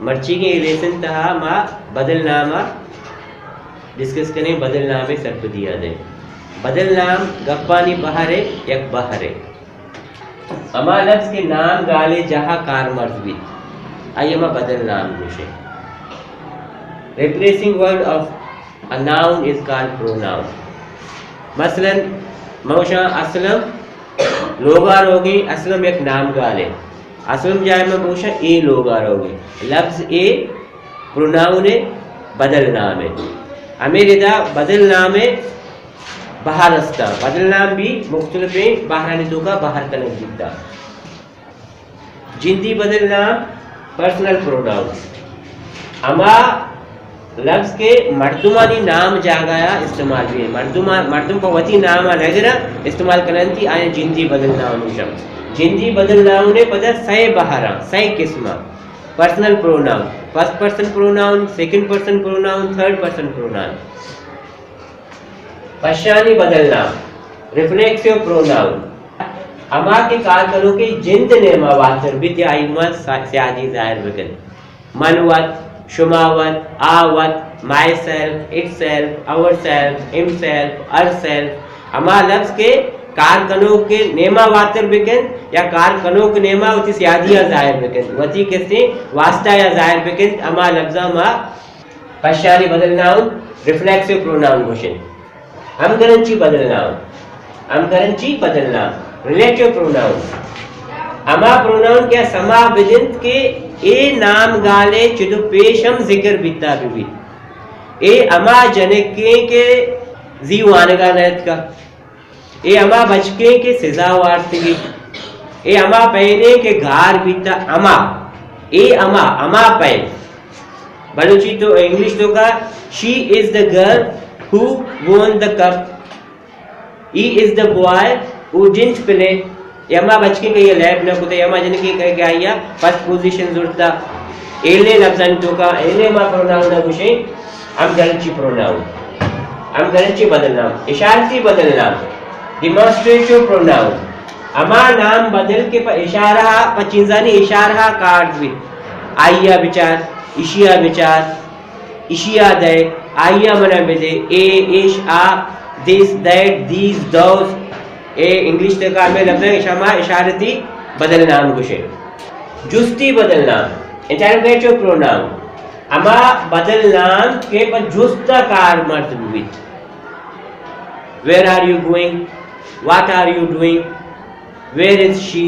مرچیگیں a lesson تہا ما بدل نام ءَ ڈسکس کنیں، بدل نام ءِ سرپدی ءَ دیں۔ بدل نام گپانی بہر ءِ یک بہرے۔ ہما لفظ کہ نام گالے جاہ ءَ کارمرز بیت، آئی ءَ ما بدل نام گوشیں۔ Replacing word of a noun is called pronoun. مثلاً، من گوشاں اسلم لوگا روگیں، اسلم یک نام گالے۔ اسلم جاہ ءَ من گوشاں اے لوگا روگیں۔ لفظ اے پروناؤن ءِ بدل نام ءِ۔ ہمے ردا بدل نام ءِ بہر استاں۔ بدل نام بھی مختلفیں بہرانی توکا بہر کنگ بیتا۔ جندی بدل نام، پرسنل پروناؤن، ہما لفظ کہ مردمانی نام جاگہ ءَ استعمال بی، مردم، مردم پہ وتی نام ءَ نہ گراں، استعمال کننتی، آیاں جندی بدل نام گوشاں۔ جندی بدل نام ءِ پدا سئے بہراں، سئے قسماں۔ Personal pronoun, first person pronoun, second person pronoun, third person pronoun. پشانی بدل نام، ریفلیکسیو پروناؤن، ہما کہ کار کنوکیں جند ءِ نیما واتر بیت یا آئی ما سا-، سیادی ظاہر بکنت۔ من وت، شما وت، آ وت، myself, itself, ourself, himself, herself, ہما لفظ کہ کار کنوک ءِ نیما واتر بکنت یا کار کنوک ءِ نیما وتی سیادی ءَ ظاہر بکنت، وتی کسیں واسطہ ءَ ظاہر بکنت، ہما لفظاں ما پشانی بدل نام، ریفلیکسیو پروناؤن گوشیں۔ ہمگرنچی بدل نام، ہمگرنچی بدل نام، ریلیٹیو پروناؤن، ہما پروناؤن کہ سما بدنت کہ اے نام گالے چدو پیش ہم ذکر بیتا بہ بیت۔ اے ہما جنکیں کہ زی وانگا نہ اتکا۔ اے ہما بچکیں کہ سزا وارتگی۔ اے ہما پئینے کہ گار بیتا۔ ہما۔ اے ہما، ہما پئین۔ بلوچی تو، انگلش توکا، She is the girl who won the cup. He is the boy who didn't play. اے ہما بچکیں کہ یہ لیب نہ کتا، اے ہما جنکیں کہ، کہ آئی ءَ فرسٹ پوزیشن زرتا۔ ایلے لفظانی توکا، ایلے ما پروناؤن ءَ گوشیں، ہمگرنچی پروناؤن۔ ہمگرنچی بدل نام، اشارتی بدل نام، ڈیمانسٹریٹو پروناؤن۔ ہما نام بدل کہ پہ اشارہ، پہ چیزانی اشارہ کار بیت۔ آئی ءَ بچار، اشی ءَ بچار، اشی ءَ دئے، آئی ءَ منا بدے، اے، اش، آ، دس، that, these, those. A English توکا ہمے لفظ ایں، اشاں ما اشارتی بدل نام گوشیں۔ جستی بدل نام، انٹروگیٹو پروناؤن، ہما بدل نام کہ پہ جست ءَ کارمرز ببیت۔ Where are you going? What are you doing? Where is she?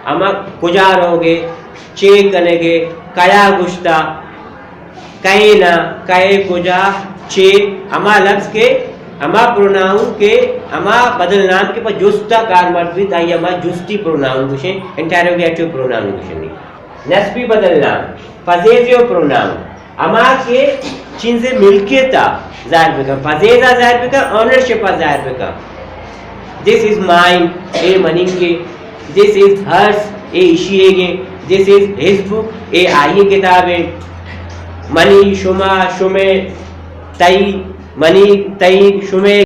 ہما کجا روگے، چے کنگے، کیا گشتا، کئے نا، کئے، کجا، چے، ہما لفظ کہ، ہما پروناؤن کہ، ہما بدل نام کہ پہ جست ءَ کارمرز بیت، آئی ءَ ما جستی پروناؤن گوشیں، انٹروگیٹو پروناؤن گوشیں۔ نسبی بدل نام، پزیزیو پروناؤن، ہما کہ چیزے ملکیت ءَ ظاہر بکن، پزیز ءَ ظاہر بکن، اونرشپ ءَ ظاہر بکن۔ This is mine، اے منیگے۔ This is hers، اے اشی ئیگے۔ This is his book، اے آئی کتابے۔ منی، شما، شمے، تئی، منی، تئی، شمے۔